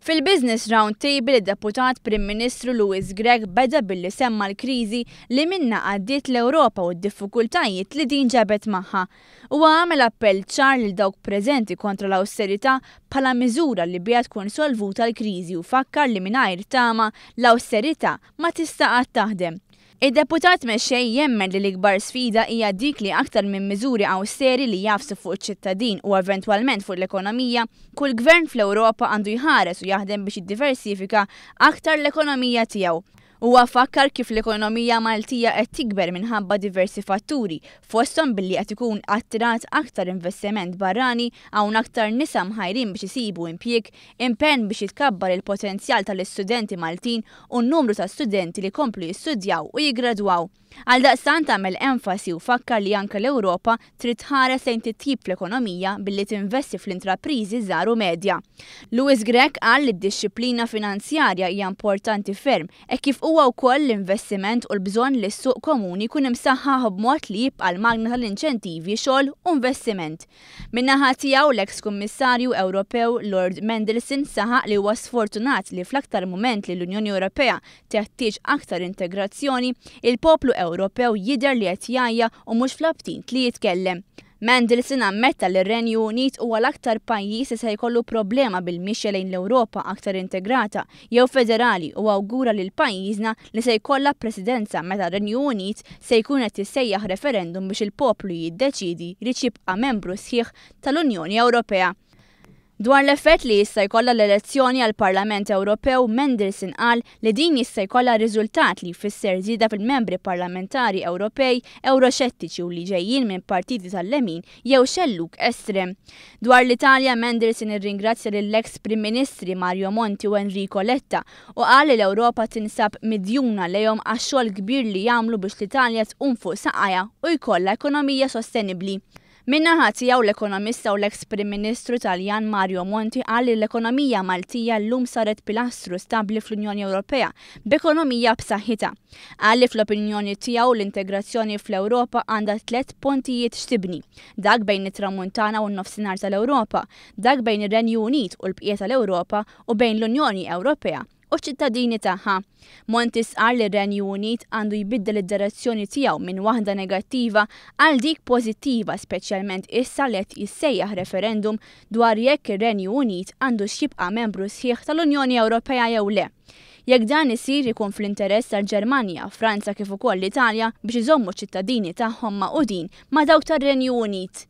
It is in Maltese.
Fil-Business Round Table id-Deputat Prim Ministru Louis Grech beda billi semma l-kriżi li minnha għaddiet l-Ewropa u d-diffikultajiet li din ġabet magħha. Huwa għamel appell ċar lil dawk preżenti kontra l-awsterità bħala miżura li biha tkun solvuta l-kriżi u fakkar li mingħajr tama l-awsterità ma tista' qatt taħdem. Id-Deputat Mexxej jemmen li l-ikbar sfida hija dik li aktar minn miżuri awsteri li jagħfsu fuq iċ-ċittadin u eventwalment fuq l-ekonomija, kull gvern fl-Ewropa għandu jħares u jaħdem biex jiddiversifika aktar l-ekonomija tiegħu. Huwa fakkar kif l-ekonomija Maltija qed tikber minħabba diversi fatturi, fosthom billi qed ikun attirat aktar investiment barrani, hawn aktar nisa mħajrin biex isibu impjieg, impenn biex jitkabbar il-potenzjal tal-istudenti Maltin u n-numru ta' studenti li jkomplu jistudjaw u jiggradwaw. Għaldaqstant għamel enfasi u fakkar li anke l-Ewropa trid tħares lejn titjib fl-ekonomija billi tinvesti fl-intrapriżi żgħar u medja. Louis Grech qal li d-dixxiplina finanzjarja hija importanti ferm hekk kif huwa wkoll l-investiment u l-bżonn li s-suq komuni jkun imsaħħaħ b'mod li jibqa' l-magna tal-inċentivi xogħol u investiment. Min-naħa tiegħu, l-eks Kummissarju Ewropew Lord Mandelson saħaq li huwa sfortunat li fl-aktar mument li l-Unjoni Ewropea teħtieġ aktar integrazzjoni, il-poplu Ewropew jidher li qed jgħajja u mhux fl-aptit li jitkellem. Mandelson ammetta li r-Renju Unit huwa l-aktar pajjiż li se jkollu problema bil-mixja lejn l-Ewropa aktar integrata jew federali u awgura lil pajjiżna li se jkollha presidenza meta r-Renju Unit se jkun qed jissejjaħ referendum biex il-poplu jiddeċiedi jridx jibqa' membru sħiħ tal-Unjoni Ewropea. Dwar l-effett li jista' jkollha l-elezzjoni għall-Parlament Ewropew, Mandelson qal li din jista' jkollha riżultat li jfisser żieda fil-membri parlamentari Ewropej ewroxettiċi u li ġejjin minn partiti tal-lemin jew xellug estrem. Dwar l-Italja, Mandelson irringrazzja lill-eks Prim Ministri Mario Monti u Enrico Letta u qal li l-Ewropa tinsab midjuna lejhom għax-xogħol kbir li għamlu biex l-Italja tqum fuq saqajha u jkollha ekonomija sostenibbli. Min-naħa tiegħu l-ekonomista u l-eks Prim Ministru Taljan Mario Monti qal li l-ekonomija Maltija llum saret pilastru stabbli fl-Unjoni Ewropea b'ekonomija b'saħħitha. Qal li fl-opinjoni tiegħu l-integrazzjoni fl-Ewropa għandha tlett pontijiet x'tibni, dak bejn it-Tramuntana u n-Nofsinhar tal-Ewropa, dak bejn ir-Renju Unit u l-bqija tal-Ewropa u bejn l-Unjoni Ewropea u ċ-ċittadini tagħha. Monti stqarr li r-Renju Unit għandu jbiddel id-direzzjoni tiegħu minn waħda negattiva għal dik pożittiva speċjalment issa li qed jissejjaħ referendum dwar jekk ir-Renju Unit għandux jibqa' membru sħiħ tal-Unjoni Ewropea jew le. Jekk dan isir ikun fl-interess tal-Ġermanja, Franza kif ukoll l-Italja biex iżommu ċ-ċittadini tagħhom magħqudin ma' dawk tar-Renju Unit.